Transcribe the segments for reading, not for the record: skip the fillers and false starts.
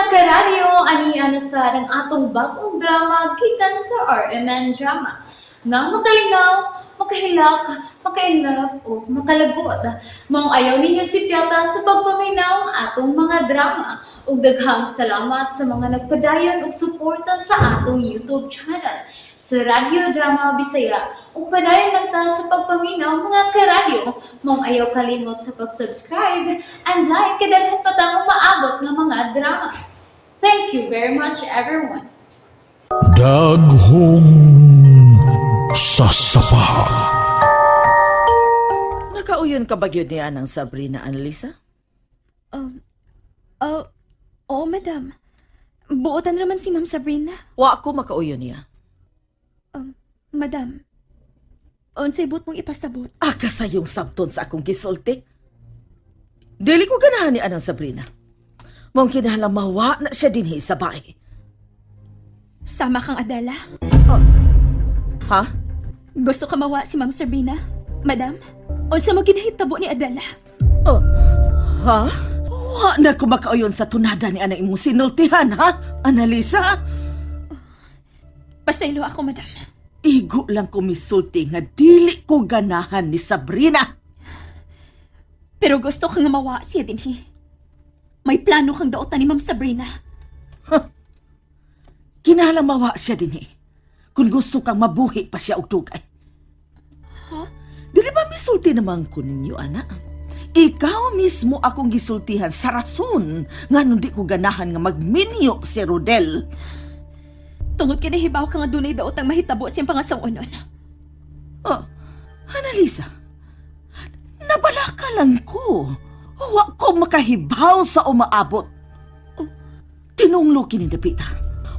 Karadyo, ani ana sa ang atong bagong drama gikan sa RMN Drama. Nga makalingaw, makahilak, makainlove o makalagot. Maong ayaw ninyo sipyata sa pagpaminaw ang atong mga drama. Ug daghang salamat sa mga nagpadayon og suporta sa atong YouTube channel sa Radyo Drama Bisaya. Ug padayon lang ta sa pagpaminaw, mga karadyo. Maong ayaw kalimot sa pag-subscribe and like kay daghan pa tang umaabot nga mga drama. Thank you very much, everyone. Daghong sasapa. Nakauyon ka ba gyud niya ng Sabrina, Annalisa? Oh, oo, madam. Buotan naman si Ma'am Sabrina. Wa ko makauyon niya. Madam, unsay buot mong ipasabot? Aka sa iyong sabton sa akong gisulti. Dili ko ganahan ni anang Sabrina. Mong kinahanglan mawa na siya dinhi sa bahay. Sama kang Adela. Ha? Gusto ka mawa si Ma'am Sabrina? Madam, unsa mo ginahitabo ni Adela? Oh, ha? Wa na ko makauyon sa tunada ni anang imong sinultihan, ha? Annalisa? Pasaylo ako, madam. Igo lang ko misulti nga dili ko ganahan ni Sabrina. Pero gusto kang mawa siya dinhi. May plano kang daotan ni Ma'am Sabrina. Kinahanglan mawa siya dinhi. Kung gusto kang mabuhi pa siya og dugay. Ha? Dili ba misulti naman ko ninyo, ana? Ikaw mismo akong gisultihan sa rason nga di ko ganahan nga magminyo si Rodel. Tungod kay nahibaw ka nga dunay daot ang mahitabo siyang pangasawanon. Oh, Annalisa, nabalaka lang ko. Wa ko makahibaw sa umaabot. Tinunglo kini dapita.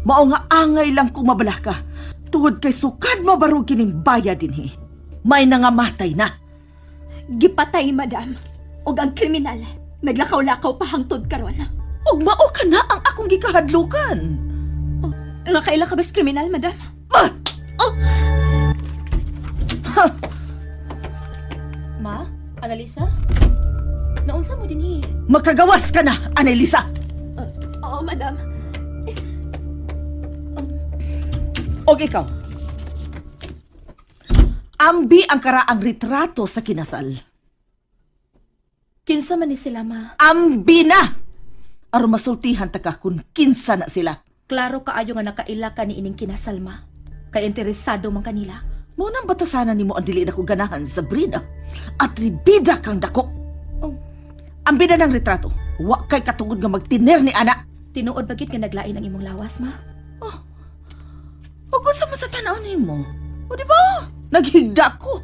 Mao nga angay lang ko mabalaka. Tungod kay sukad mabarog kining baya dinhi. May nangamatay na. Gipatay, madam. Og ang kriminal, naglakaw-lakaw pa hangtod karon. Ug mao ka na ang akong gikahadlukan. Nga kaila ka bas kriminal, madam? Ah! Oh! Ma? Annalisa? Naunsa mo dinhi? Makagawas ka na, Annalisa. Oo, madam. Og ikaw. Ambi ang karaang retrato sa kinasal. Kinsa man ni sila, ma? Ambi na! Aron masultihan ta ka kung kinsa na sila. Klaro kaayo nga nakaila ka ni ining kinasal, ma. Kay interesado man kanila. Mo nang batasanan nimo ang dili na ko ganahan, Sabrina. Atribida kang dako. Oh. Ambi na ng retrato. Wa kay katungod nga magtiner ni ana. Tinuod ba gid nga naglain ang imong lawas, ma? O kung sa man sa tanaw nimo. O di ba? Naghigda ko.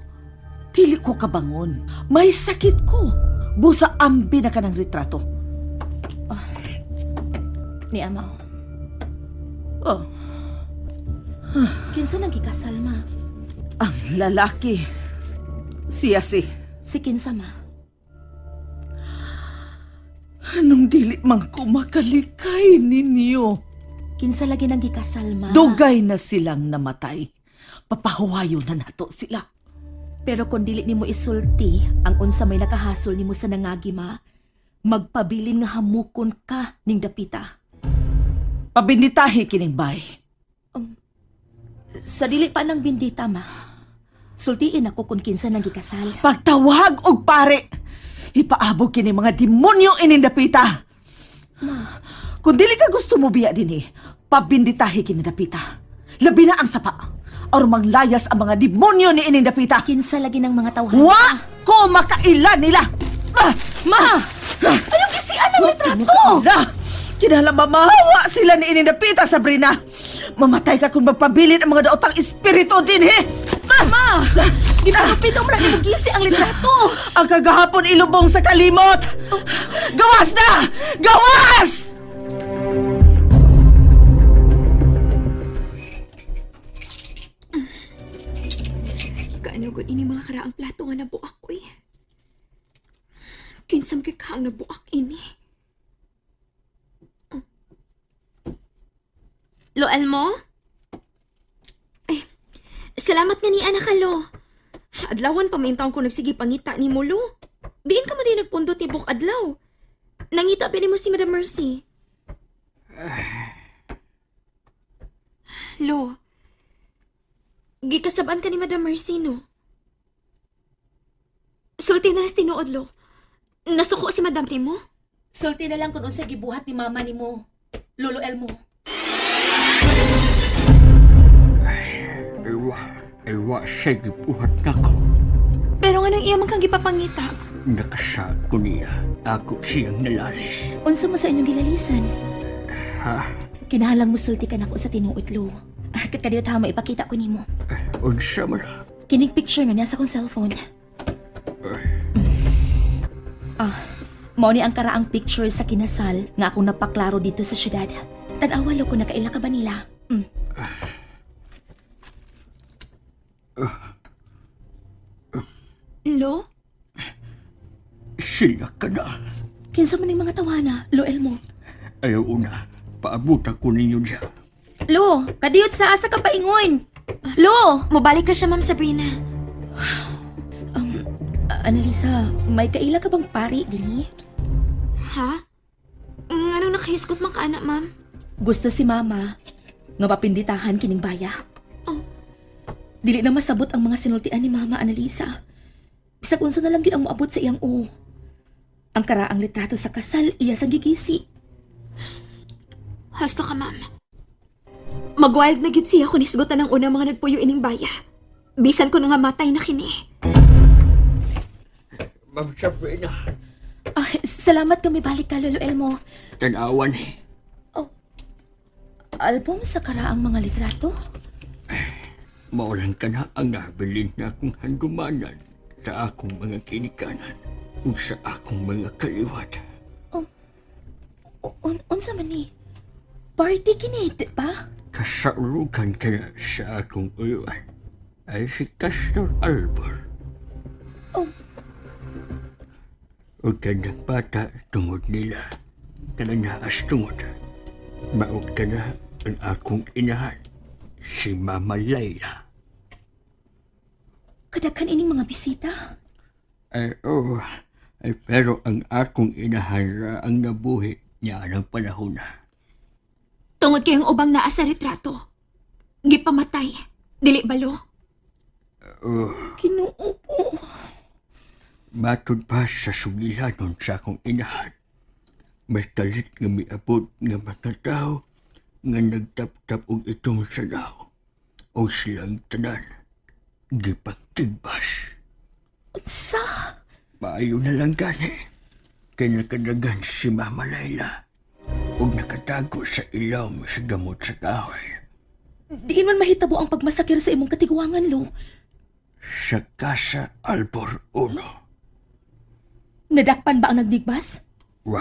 Dili ko kabangon. May sakit ko. Busa ambi na ka ng retrato. Ni ama, oh. Oh, Kinsa nang gikasal, ma? ang lalaki. Siya si. Si kinsa, ma? Anong dili man ko makalikay ninyo? Kinsa lagi nang gikasal, ma? Dugay na silang namatay. Papahuwayo na nato sila. Pero kung dili nimo isulti ang unsa may nakahasol nimo sa nangagi, ma, magpabilin nga hamukon ka ning dapita. Pabinditahi kining bay. Sa dili pa nang bindita, ma. Sultiin ako kung kinsa nang gikasal. Pagtawag og pare. Ipaabog kini mga demonyo inindapita. Ma, Kung dili ka gusto mo biya dinhi, pabinditahi kini dapita. Labi na ang sapa. Aron manglayas ang mga demonyo ni inindapita. kinsa lagi ng mga tawhan? Wa ko makaila nila. Ah! Ma! Ayaw gisian ang litrato! Na! Kinahanglan mamahawa sila ni Inindapita, Sabrina! Mamatay ka kung magpabilin ang mga daotang espiritu din, he! Ah! Ma! Di pa pinom ra nimo gisi ang litrato! Ang kagahapon ilubong sa kalimot! Gawas na! Gawas! Kaano gud ini mga karaang plato nga nabuak ko eh. Kinsam kay kaang nabuak ini. Oh. Lo Elmo? Ay, salamat nga ni anak lo. Adlawan pa may taon ko nagsige pangita ni mo, Lo. Diin ka man din nagpundo tibok adlaw. Nangita pa nimo si Madam Mercy. Lo, gikasab-an ka ni Madam Mercy, no? Sulti na nas tinuod, Lo. Nasuko si Madam nimo? Sulti na lang kung unsa gibuhat ni mama nimo, Lolo Elmo. Iwa, iwa siya gibuhat nako. Pero nga nang iya man kang gipapangita. Nakasa ko niya. Ako siyang nalalis. Unsa mo sa inyong gilalisan? Ha? Kinahalang mo sulti ka nako sa tinuod, Lo. Ah, kadiyot ha, maipakita ko nimo. Unsa man na? Kining picture nga niya sa akong cellphone. Ah, mao ni ang karaang picture sa kinasal nga akong napaklaro dito sa syudad. Tan-awa lo ko nakaila ka ba nila? Lo? Sila ka na. Kinsa man ning mga tawana, Lo Elmo? Ayaw una, paabot ako ninyo diya. Lo, kadiyot sa asa ka paingon. Lo! Mobalik ka siya, Ma'am Sabrina. Annalisa, may kaila ka bang pari dinhi? Ha? Anong nakahiskot man ka, anak, ma'am? Gusto si mama nga mapinditahan kining baya. Oh. Dili na masabot ang mga sinultian ni mama Annalisa. Bisag unsa na lang gyud ang moabot sa iyang uo. Ang karaang litrato sa kasal iya sa gigisi. Hasto ka, ma'am. Mag-wild na gyud siya kung hisgutan ang unang mga nagpuyo ining baya. Bisan ko na nga matay na kini. Ma'am Sabrina, Ah, salamat kami balik ka, Lolo Elmo. tanawan eh. Album sa karaang mga litrato? Maulan ka na ang nabilin na akong handumanan sa akong mga kinikanan ug sa akong mga kaliwat. Unsa man ni? Party kini, di ba? Kasaulugan ka na sa akong uyuan ay si Castor Albor. Oh. Ug kanang bata tungod nila, kanang naas tungod. Maog ka na ang akong inahan, si Mama Layla. Kadaghan ining mga bisita. Ay, oo. Ay, pero ang akong inahan ra ang nabuhi niya ng panahon na. Tungod kayong ubang naa sa retrato. Gipamatay. Dili ba, Lo? Oh, Ginoo ko. matod pa sa sugilanon sa akong inahan. May kalit nga miabot nga mga tao nga nagtap-tap og itong sanaw o silang tanan gipagtigbas. Unsa? Maayo na lang gani kay nakadagan si Mama Layla ug nakatago sa ilawom sa gamot sa kahoy. Diin man mahitabo ang pagmasakir sa imong katiguangan, Lo. Sa Casa Albor Uno. Nadakpan ba ang nagdigbas? Wa.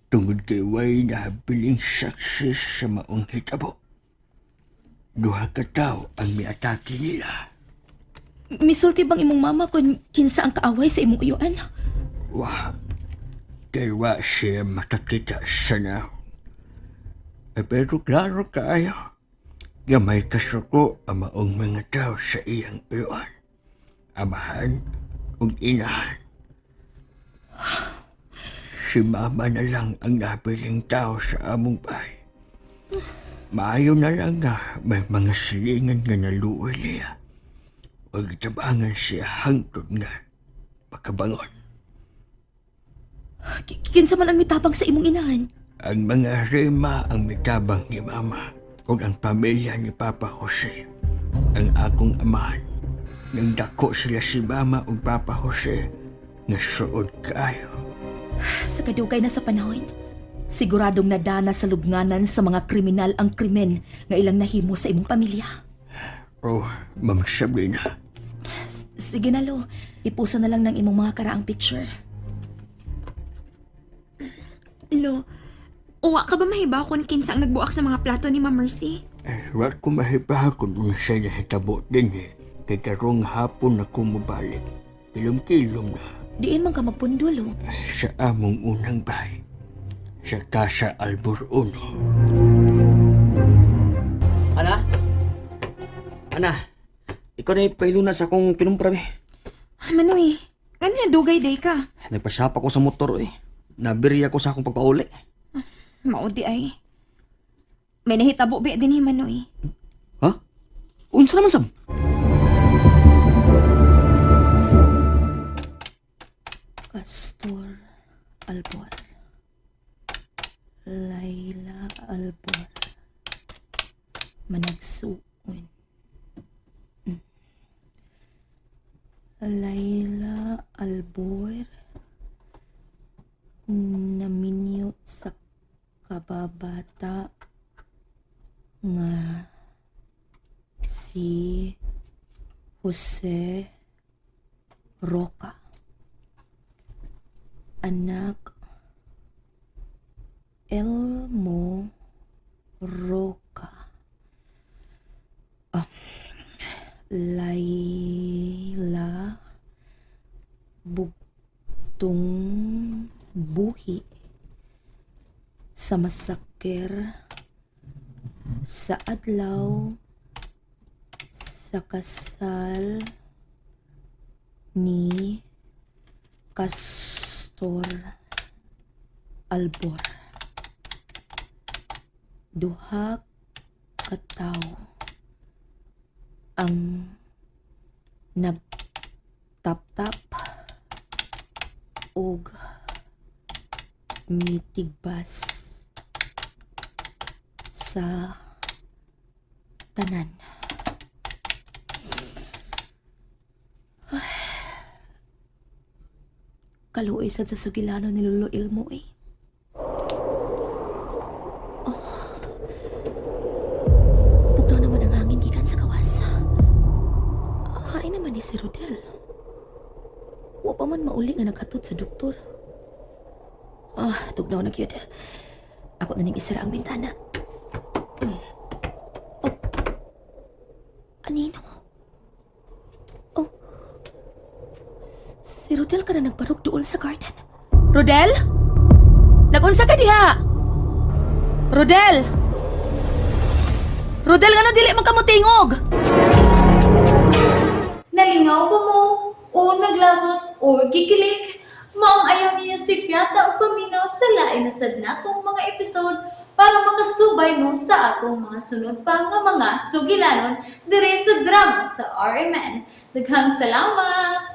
Tungod kay way nahabiling saksi sa maong hitabo. Duha ka tao ang miatake nila. Misulti bang imong mama kung kinsa ang kaaway sa imong uyuan? Wa. Kay wa siya makakita sa nao. Eh, pero klaro kaayo. Nga may kasuko ang maong mga tao sa iyang uyuan. Amahan ug inahan. Si mama na lang ang nabiling tao sa among bahay. Maayo na lang nga may mga silingan nga naluoy niya. Huwag tabangan siya hangtod nga makabangon. Kinsa man ang mitabang sa imong inahan? Ang mga rema ang mitabang ni Mama ug ang pamilya ni Papa Jose ang akong amahan. Nagdako sila si Mama ug Papa Jose nga suod kaayo. Sa kadugay na sa panahon, siguradong nadana sa lubnganan sa mga kriminal ang krimen nga ilang nahimo sa imong pamilya. Oh, Ma'am Sabrina, Sige na, Lo. Ipuso na lang ng imong mga karaang picture. Lo, uwa ka ba mahibaw kung kinsa ang nagbuak sa mga plato ni Ma'am Mercy? eh, wa ko mahibaha kung unsay nahitabo din eh. Kay karong hapon ako mobalik. Kilom-kilom na Diin man ka magpundo, Lo. sa among unang bahay. Sa Casa Albor Uno. Ana? Ana, ikaw na ipailuna sa akong kinumpra be. Manoy, ano na dugay day ka? Nagpasapa ko sa motor eh. Nabiri ako sa akong pagpauli. Mao di ay. May nahitabo ba din hi Manoy. Ha? Unsa naman sab? Castor Albor. Laila Albor. Managsuon. Laila Albor. Naminyo sa kababata nga si Jose Roca, anak Elmo Roca. Ah, Laila Bugtong Buhi sa masaker sa adlaw sa kasal ni Castor Albor. Duha ka tawo ang nagtaptap og mitigbas sa tanan. Kaluoy sad sa sugilano ni Lolo Ilmo eh. Oh. Bugnaw naman ang hangin gikan sa gawas. Oh, hain naman ni si Rodel. Wa pa man mauli nga naghatod sa doktor. Ah, tugnaw na gyud. Ako na ning isara ang bintana. Oh. Anino? Oh. Si Rodel ka na nagbarog duol sa garden. Rodel? Nagunsa ka diha? Rodel! Rodel, nga na dili man ka motingog! Nalingaw ba mo? O naglagot o gikilig? Maong ayaw niyo si Piata o paminaw sa lain na sad natong mga episode para makasubay mo sa atong mga sunod pa nga mga sugilanon dire sa drama sa RMN. Daghang salamat!